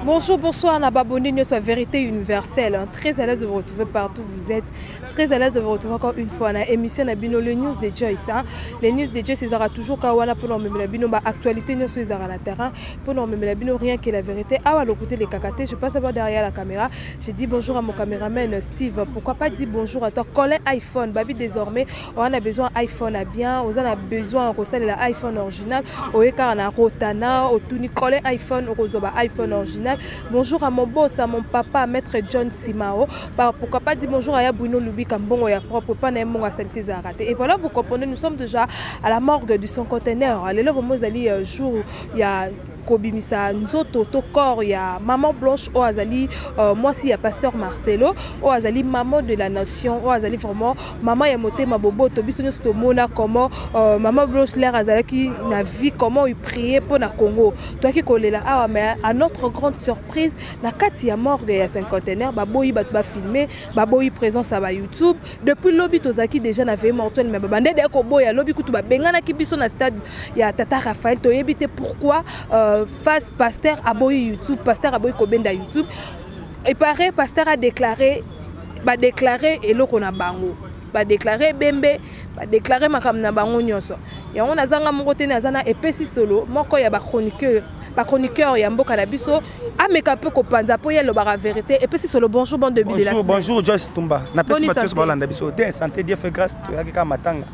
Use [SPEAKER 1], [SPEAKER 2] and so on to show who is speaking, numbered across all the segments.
[SPEAKER 1] Bonjour, bonsoir, na babonné nyonso ya Vérité Universelle. Hein. Très à l'aise de vous retrouver partout où vous êtes. Très à l'aise de vous retrouver encore une fois na émission na bino le news de Joyce. Hein. Les news de Joyce ezalaka toujours ka wana pona omemela bino ba actualité nyonso ezalaka na terrain pona omemela bino rien que la vérité. Awa lokote les kakate, je passe d'abord derrière la caméra. Je dis bonjour à mon caméraman Steve. Pourquoi pas dire bonjour à toi Colin iPhone. Babi désormais, on a besoin iPhone à bien, on a besoin kosalela iPhone original. Oye kaka na Rotana, otuni Colin iPhone, okozwa ba iPhone original. Bonjour à mon boss, à mon papa maître John Simao. Pourquoi pas dire bonjour à Yabuino Lubika mbongo ya propre pas na mbongo ya saleté za raté. Et voilà, vous comprenez, nous sommes déjà à la morgue du cinquantenaire. Lelo vraiment ezali jour ya kobimisa nzoto to corps ya maman Blanche oyo azali mwasi ya pasteur Marcelo, oyo azali maman de la nation, oyo azali vraiment maman ya motema boboto. Biso nyonso tomona comment maman Blanche l'air azalaki na vie, comment il priait mpo na Congo. Toyaki kolela awa, mais à notre grande surprise, na kati ya morgue ya cinquantenaire baboyi bato bafilme, baboyi présence ya ba YouTube. Depuis lobi tozalaki déjà na veille mortuaire, mais babande deya koboya. Lobi kutu babenganaki biso na stade ya tata Raphaël. Toyebi te pourquoi face pasteur aboyi YouTube, pasteur aboyi kobenda YouTube. Et paraît pasteur a déclaré, badéclaré eloko na bango, badéclaré ebembe, badéclaré makambo na bango nyonso. Yango nazanga moko te, naza na epesi solo moko ya bachroniqueur ya mboka na biso, ameka mpe kopanza mpo ye alobaka vérité. Epesi solo, bonjour, bon début de la
[SPEAKER 2] Bonjour,
[SPEAKER 1] semaine.
[SPEAKER 2] Bonjour Joyce Tumba. Napesi
[SPEAKER 1] Boni
[SPEAKER 2] bato nyonso
[SPEAKER 1] santé?
[SPEAKER 2] Balanda biso te, santé, Dieu fait grâce, toyaki kaka matanga.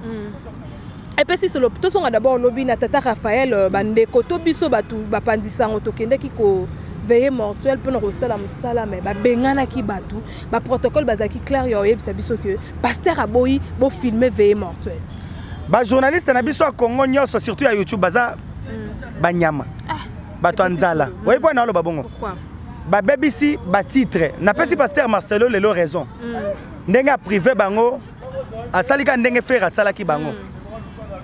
[SPEAKER 1] Epesi solo, tozonga d'abord lobi na tata Raphaël. Bandeko to biso bato bapanzisango tokendaki ko veille mortuaire mpona kosala mosala, me babenganaki bato. Baprotocole bazalaki clair ya oyebisa biso ke pasteur aboyi bofilme veille mortuaire.
[SPEAKER 2] Bajournaliste na biso ya Congo nyonso, surtout ya YouTube, baza banyama, bato ya nzala. Oyebi mpo na oloba bongo?
[SPEAKER 1] Pourquoi?
[SPEAKER 2] Babebisi batitre. Napesi pasteur Marcelo lelo raison, ndenge aprive bango, asali ka ndenge Ferre asalaki bango,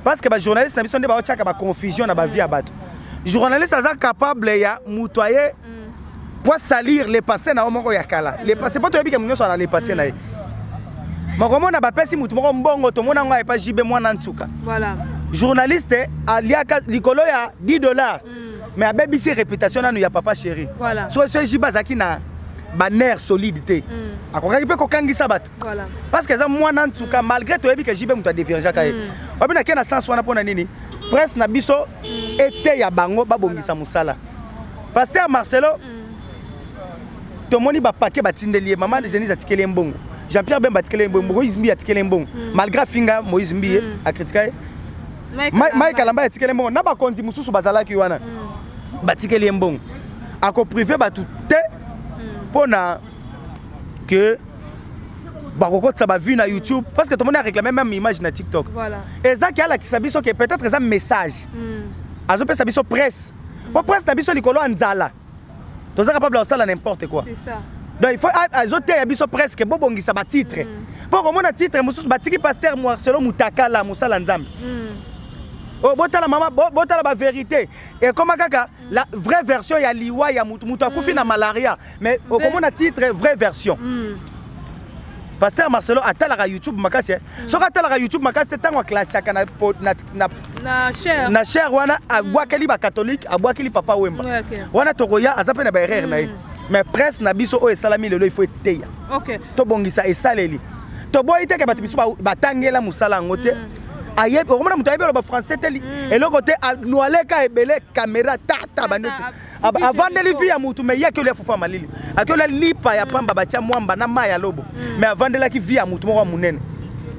[SPEAKER 2] parce que bajournaliste na biso nde baotiaka baconfusion na bavie ya bato. Journaliste aza capable ya moto aye po salir le passé na yo moko ya kala, le passé, mpo toyebi ke moto nyonso ana le passé na ye. Makomona bapesi motu moko mbongo, tomona yango ayepa JB mwana ntuka. Journaliste aliaka likolo ya 10 $, mais abebisi réputation nanu ya papa chéri. So JB azalaki na banerf solide te, akokaki mpe kokangisa bato, parce que eza mwana ntuka. Malgré toyebi ke JB moto adéviergeaka ye, oyebi nake na sens wana. Mpo na nini presse na biso eteya bango, babongisa mosala? Pasteur Marcelo, tomoni bapake batindeli ye, mama Denise atikeli ye mbongo, Jean Pierre Bemba atikeli ye mbongo, Moïse Mbiye atikeli ye mbongo, malgré afinga Moïse Mbiye, akritika ye. Mike Kalamba atikeli ye mbongo, na bakonzi mosusu bazalaki wana batikeli ye mbongo. Akoprive bato te mpo na ke bakokotisa bavue na YouTube, parce que tomoni aréclame même image na TikTok. Ezaki alakisa biso ke peut-être eza message azopesa biso presse, mpo presse na biso likolo ya nzala toza capable ya kosala n'importe quoi.
[SPEAKER 1] C'est ça.
[SPEAKER 2] Donc il faut azoteya biso presque bobongisa batitre, mpo komona titre mosusu batiki pasteur Marcelo mutakala mosala Nzambe. Oh, botala mama, botala bavérité ekoma kaka la vraie version ya liwa ya mutu. Mutu akufi na malaria, mais okomona titre vraie version. Pasteur Marcelo atalaka YouTube makasi, eh. Soki atalaka YouTube makasi te, ntango aklasiaka
[SPEAKER 1] na chair,
[SPEAKER 2] na chair wana, abwakeli bacatholique, abwakeli papa Wemba. Wana tokoya, aza mpe na baerreur na ye, mais presse na biso oyo esalami lelo, il faut eteya. Tobongisa esaleli. Toboyi teke bato biso batangela mosala yango te. Ayebi, okomona moto ayebi aloba français te, eloko te, anwaleka ebele caméra tata bandeti. Avandeli vie ya mutu, mais ye aki olia fufu ya malili, aki olia lipa ya pamba batia mwamba na mai ya lobo, mais avandelaki vie ya mutu moko ya monene.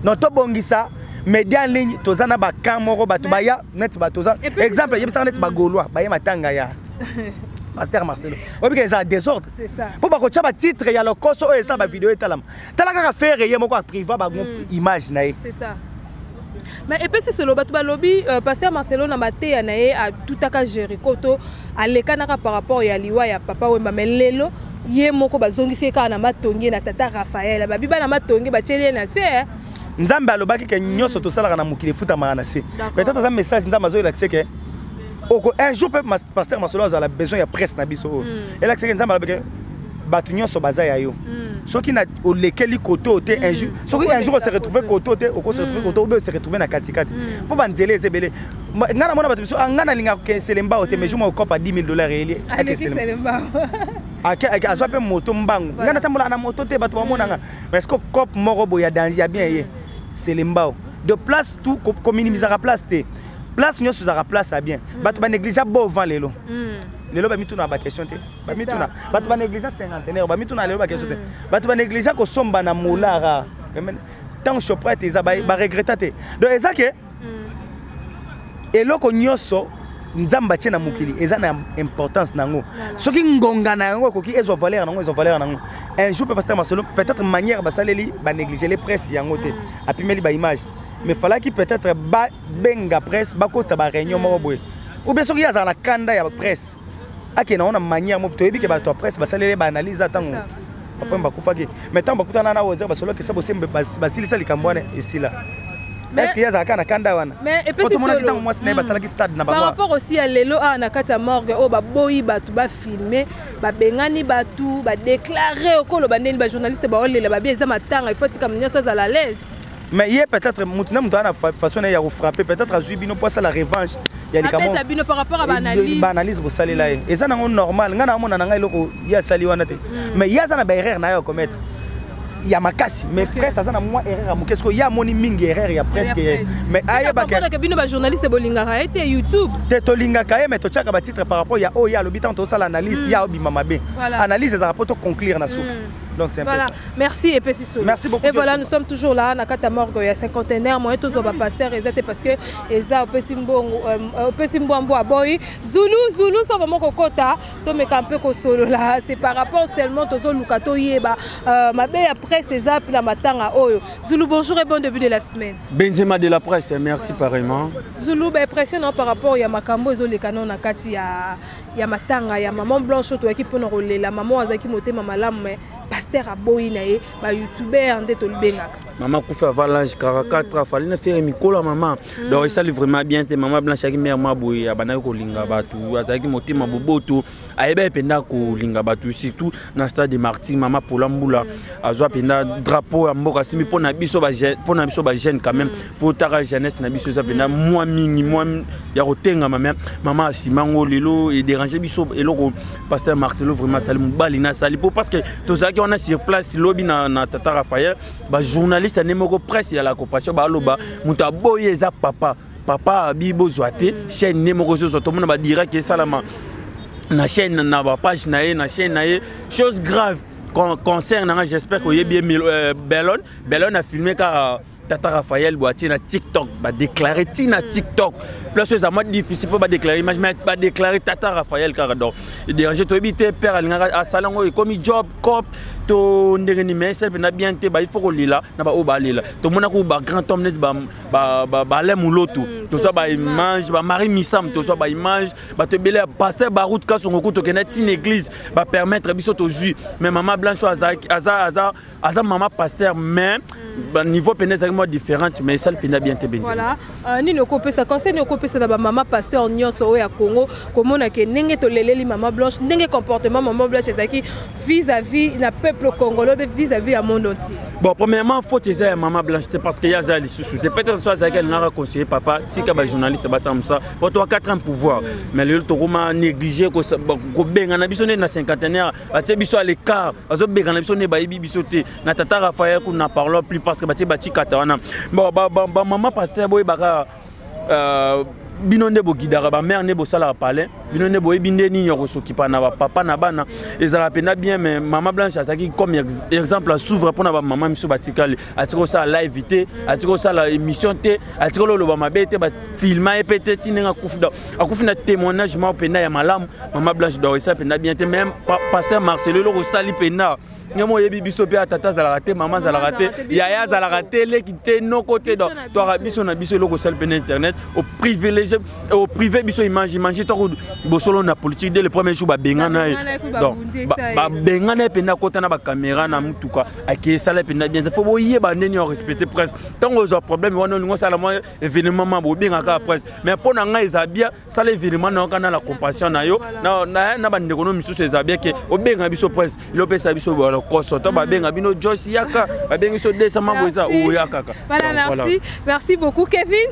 [SPEAKER 2] Non, tobongisa média en ligne. Toza na bacamp moko, bato baya neti bato toza exemple, yebisaka neti bagaulois baye matanga ya pasteur Marcelo, oyebika eza désordre.
[SPEAKER 1] C'est ça.
[SPEAKER 2] Mpo bakotia batitre ya lokoso oyo eza bavideo etalama. Tala kaka Ferre, ye moko apriva bango image na ye.
[SPEAKER 1] C'est ça. Mais epesi solo, bato balobi pasteur Marcelo na mateya na ye atutaka Jericho to alekanaka par rapport ya liwa ya papa Wemba, mais lelo ye moko bazongisi ye kaka na matongi na tata Raphaël, babi bana matongi batieli ye na se, eh.
[SPEAKER 2] Nzambe alobaki ke nyonso tosalaka na mokili efutamaka na se.
[SPEAKER 1] D'accord.
[SPEAKER 2] Peut-être aza message Nzambe azoyelakise ke oko un jour mpe pasteur Marcelo azala besoin ya presse na biso oyo. Elakise ke Nzambe alobaki ke bato nyonso baza ya yo. Soki na olekeli koto te, un jour, soki un jour ose retrouve koto te, okose retrouve koto obe ose retrouve na katikati, mpo banzela eza ebele. Ngai namona bato biso, ngai nalingaka kokende Selembao te, mais jour moko kopa 10 000 $ eyeli, ake Selembao, azwa mpe moto mbangu. Ngai natambolaka na moto te, bato bamonanga, mais ce que cop moko boye ya danger ya bien, ye Selembao de place tout kominimisaka place te. Place nyonso ezalaka place ya bien. Bato banéglige bovent lelo. Lelo bamituna baquestion te, bamituna. Bato banéglige cinquantenaire, bamituna lelo baquestion te. Bato banéglige kosomba na molara ntango Shoprite eza, baregreta te. Donc eza ke eloko nyonso Nzambe atie na mokili eza na importance nango. Soki ngonga na yango ekoki, ezwa valeur nango, ezwa valeur nango. Un jour mpe pasteur Marcelo, peut-être manière basaleli, banéglige les presse yango te, apimeli baimage, mais falaki peut-être babenga presse, bakotisa baréunion moko boye, ou bien soki ye azala na kanda ya presse, akende yango na manière moko. Toyebi ke bato ya presse basaleli baanalyse ntango bapoint bakufaki, mais ntango bakutana na ozer, basolokisa bosembe, basilisa likambo wana, esila. Est ce que ye azalaka na kanda wana? Po tomonaki ntango mwasi na ye basalaki stade na
[SPEAKER 1] bango. Par rapport aussi ya lelo awa na kati ya morgue oyo, baboyi bato bafilme, babengani bato, badéclare okoloba ndeni bajournaliste baolela, babi eza matanga, il faut tika nyonso azala à l'aise.
[SPEAKER 2] Mais ye peut-être motu na moto aza na façon na ye ya kofrappe. Peut-être azwi bino mpo asala revanche ya likambo
[SPEAKER 1] bino par rapport à baanalyse.
[SPEAKER 2] Baanalyse bosalela ye eza nango normal. Ngai naomona na ngai eloko ye asali wana te, mais ye aza na baerreur na ye ya commettre ya makasi, mais presse aza na mwa erreur ya moke. Sikoyo ye amoni mingi erreur ya presque ye, mais
[SPEAKER 1] ayebaka bino bajournaliste bolingaka ye te, YouTube.
[SPEAKER 2] Te, tolingaka ye, mais totiaka batitre par rapport ya oyo ye alobi. Ntango tozosala analyse, ye aobima mabe. Analyse ezalaka mpo toconclure na suka. Donc c'est un
[SPEAKER 1] Voilà.
[SPEAKER 2] peu ça.
[SPEAKER 1] Merci et Pessi Solo.
[SPEAKER 2] Merci beaucoup.
[SPEAKER 1] Et voilà, nous sommes toujours là, na kata morgue, il y a cinquantenaire, moi tous ba pasteur eza te parce que eza opesi mbongo, opesi mbwambo aboyi. Zulu Zulu so vraiment kokota, to meka un peu ko solo là, c'est par rapport seulement tozo luka to yeba mabe ya presse eza na matanga oyo. Zulu, bonjour et bon début de la semaine.
[SPEAKER 3] Benzema de la presse, merci pareillement.
[SPEAKER 1] Zulu, ba impressionnant par rapport ya makambo ezo lekana na kati ya matanga ya maman Blanche toyaki mpona kolela. Maman azalaki motema malamu, mais pasteur aboyi na ye bayoutubeur nde tolibengaka.
[SPEAKER 3] Mama akufi avant l'âge 44 ans, fali na fere mikolo ya mama. Donc esali vraiment bien te. Mama Blanche ayaki mare mwa boye, abandaki kolinga bato, azalaki motema boboto, ayebaki mpenza kolinga bato, surtout na stade de Martyr. Mama Pola Mbula azwa mpenza drapeau ya mboka, asimbi mpo na biso bajeune quand même, mpo taka jeunesse na biso eza mpenza mwa mingi mwa ya kotengama. Mais mama asimango lelo edérange biso. Eloko pasteur Marcelo vraiment asali, mobali na asali mpo parce que tozalaki wana sur place lobi na tata Raphaël, bajournaliste nde moko presse ya la compassion baloba moto aboyi eza papa. Papa abi bozwa te, chaîne nde moko ezozwa. Tomona badirect esalama na chaîne, na bapage na ye, na chaîne na ye. Chose grave, concert nanga, j'espère koyebi ye, Belon Belon a filmé kaka tata Raphaël bo atie na TikTok, badéclare ti na TikTok, place oyo eza mwa difficile mpo badéclare image, mais badéclare tata Raphaël kaka. Donc déranger, toyebi te père alingaka asala yango, ekomi job cop to ndenge nini, mais esali mpenza bien te. Baifo kolela na baoyo balela. Tomonaka bagrand homme neti baalain Muloto, tozwa baimage, bamarie Misam, tozwa baimage, bato ebele ya pasteur Barut Kasongo ku tokenda ntina église, bapermettre biso tozwi. Mais mama Blanche oyo aza mama pasteur, mais niveau mpenza ezalaki mwa différente, mais esali mpenza bien te, Benzi.
[SPEAKER 1] Voilà, nini okopesa conseil, nini okopesa na bamama pasteur nyonso oyo ya Congo, komona ke ndenge toleleli mama Blanche, ndenge comportement mama Blanche ezalaki vis-à-vis na peuple congolais mpe vis-à-vis ya monde entier?
[SPEAKER 3] Bon, premièrement, faute eza ya mama Blanche te, parce que ye aza lisusu te. Peut-être so azalaki, alingaka conseiller papa, tika bajournaliste basala mosala po toa 4 ans pouvoir. Mais lelo tokoma néglige, kobengana biso nde na cinquantenaire, batie biso à l'écart, bazobengana biso nde bayebi biso te. Na tata Raphaël kuna, parlons plus, parce que batie batikata wana. Bon, bamama pasteur, boyebaka bino nde bogidaka bamare, nde bosalaka palin, bino nde boyebi nde nini ya kosokipa na bapapa na bana, ezalaka mpenza bien. Mais mama Blanche azalaki comme exemple à suivre mpona bamama miso batikali. Atiki kosala live te, atiki kosala émission te, atiki koloba mabe te, bafilma ye mpe te ti ndenge akufi. Donc akufi na témoignage moko mpenza ya malamu, mama Blanche. Donc esa mpenza bien te. Même pasteur Marcelo, eloko osali mpenza ndenge oyebi biso mpe, tata azalaka te, mama azalaka te, yaya azalaka te, leki te, noko te. Donc twaka biso na biso. Eloko osali mpe na internet, oprivilégie oprivé biso image, image toko Bosolo na politique, dès le premier jour babengana ye. Donc babengana ye mpenza, akota na bacaméra na mutuka, ake esala mpenza bien. Faut boyeba ndeni ya respecter presse. Ntango ozwa problème wana, olingi osala mwa événement ma, bobengaka presse. Mais mpo na ngai eza bien, sala événement na yo kaka na la compassion na yo na bandeko no misusu. Eza bien ke obenga biso presse, ilopesa biso lokoso to babenga bino Joyce yaka, babengi biso desa mambo eza oya kaka.
[SPEAKER 1] Voilà, merci. Merci beaucoup, Kevin.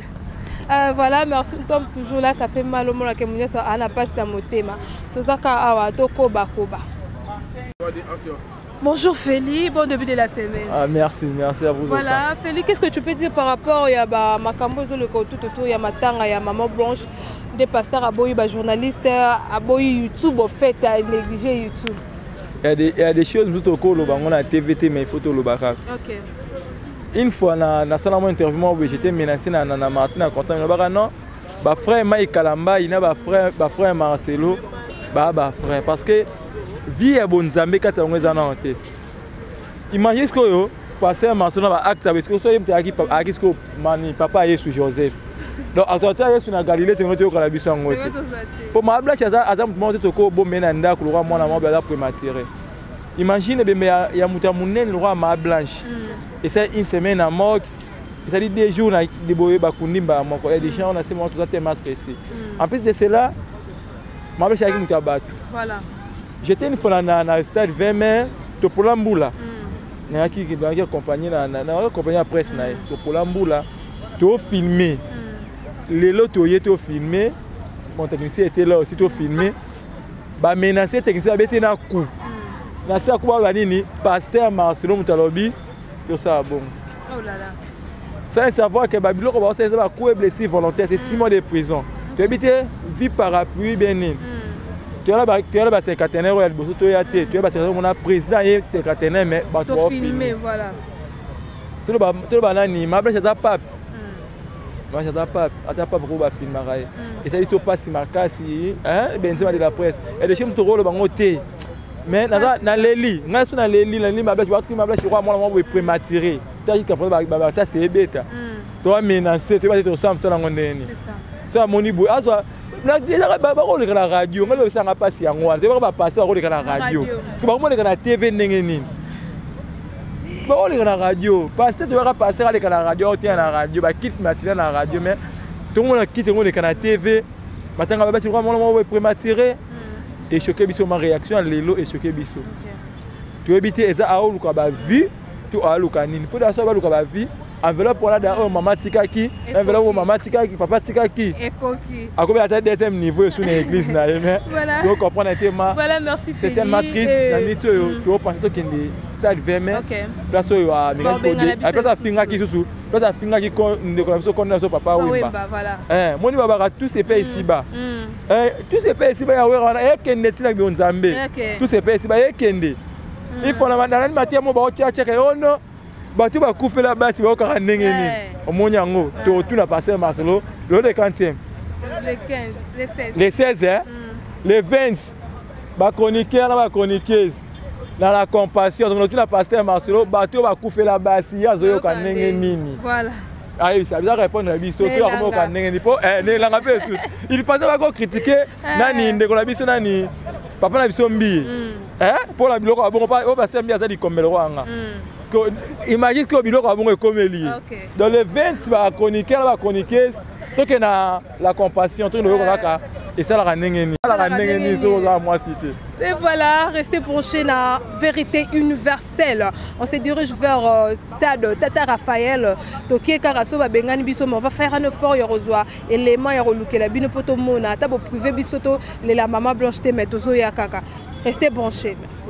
[SPEAKER 1] Voilà, merci. Nous sommes toujours là, ça fait mal au monde que nyonso ana passe na motema. Tozaka awa tokoba koba. Bonjour Feli, bon début de la semaine.
[SPEAKER 4] Ah, merci, merci à vous.
[SPEAKER 1] Voilà, Feli, qu'est-ce que tu peux dire par rapport à ba makambo le tout autour ya matanga ya maman Blanche, des pasteurs aboyi ba journaliste, aboyi YouTube, au fait a négligé YouTube?
[SPEAKER 4] Il y a des choses nous tokoloba ngo na TVT, mais il faut toloba kaka. Une fois na nasala mo interview moko boye, j'étais menacé na Martin na conseil nalobaka non, bafrère Mike Kalambai na bafrère Marcelo baa bafrère, parce que vie ya bonzambe kati yango eza nano te. Imagine sikoyo pasteur Marcelo na baacte abe sikoyo, so ye moto ayaki sikoyo mani papa ya Yesu Joseph, donc actualité ya Yesu na Galilée, tongo toyokala biso yango te. Mpo Mama Blanche aza motu moko te tokobombe na ndako lokwa mwana moko aza prématuré. Imagine ebembe ya moto ya monene lokwa Mama Blanche, esali une semaine na morgue, esali 2 jours na boye, bakundi mbala moko. Ya des gens na se moko toza tellement stressé. En plus de cela, Mama Blanche ayaki moto ya bato. J'étais une fois na stade 20 mai, topola mbula, nayaki accompagné na accompagné ya presse na ye, topola mbula, tofilme. Lelo toye tofilme, mon technicien était là aussi, tofilme, bamenace technicien, babeti na coup na se ya coup, baloba nini? Pasteur Marcelo moto alobi tosala bongo.
[SPEAKER 1] Oh là là.
[SPEAKER 4] Sans savoir que babiloko baosala eza bacoups et blessure volontaire, c'est 6 mois de prison. Toyebi te vie parapluie bien nini. Toyala bacinquantenaire oyo ya liboso, toya te, toya bacinquantenaire, mona président ye cinquantenaire, mais bato
[SPEAKER 1] baofilme. Voilà.
[SPEAKER 4] Toloba nani? Mama Blanche aza pape, Blanche aza pape, ata pape ko bafilmaka ye. Esali so mpasi makasi. Benzema de la presse edeshe moto koloba ngo te, mais naleli ngai so, naleli, naleli Mama Blanche. Batuki Mama Blanche roi mwana mwa boye prématuré, sase ebeta, toamenace, toyeba te tosala mosala yango ndenge nini. So amoni boye, azwa bakoleka na radio. Ngai lobesanga mpasi yango wana te, baka bapase bakoleka na radio, bakomoleka na TV ndenge nini? Bakoleka na radio, pasteur toyaka, pasteur aleka na radio, aoteya na radio, bakite matina na radio, mais tomona kite yango oleka na TV, batanga babati mwana moko boye prématuré. Echoke biso, ma réaction ya lelo echoke biso. Toyebi te eza aoluka bavue to aluka nini, mpo daso baluka bavue. Enveloppe wana da oyo mama atikaki, enveloppe oyo mama atikaki, papa atikaki, akomi ata deuxième niveau esu na église na ye, mais tocomprendre te ma.
[SPEAKER 1] Voilà, merci.
[SPEAKER 4] C'est tellement triste. Na minute oyo topense tokende stade 20 mai, place oyo place afingaki susu, place afingaki ndeko na biso, kondo na biso, papa Wemba. Moni babaka tout se paye ici-bas, tout se paye ici-bas ya Wera wana ekende ntina bonzambe, tout se paye ici-bas ekende. Il faut na nani matia mo baotiatiaka ono bato bakufela basi bayokaka ndenge nini? Omoni yango, totuna pasteur Marcelo lelo le 40e, le 16, le 20, bachroniqueur na bachroniqueuse na la compassion. Donc totuna pasteur Marcelo, bato bakufela basi, ye azoyoka ndenge nini? Ayebisa biso, répondre na biso soki akomoyoka ndenge nini, po nelanga mpe esusu. Il pensait bakokritike nani? Ndeko na biso nani, papa na biso Mbiye, mpo na biloko ya bongo oyo pasteur Mbiye aza likombelo wanga. Imagine que biloko ya bongo ekomeli ye. Dans le 20, bachroniqueur na bachroniqueuse, toke na la compassion, toke noyoka kaka esalaka ndenge nini, esalaka ndenge nini soki ozala mwasi te.
[SPEAKER 1] Et voilà, restez branchés na vérité universelle. On se dirige vers stade Tata Raphaël. Tokie karaso ba bengani biso, mais on va faire un effort ya kozwa élément ya kolukela bino poto mona ata bo privé biso to lela Maman Blanche te, mais tozo ya kaka. Restez branchés, merci.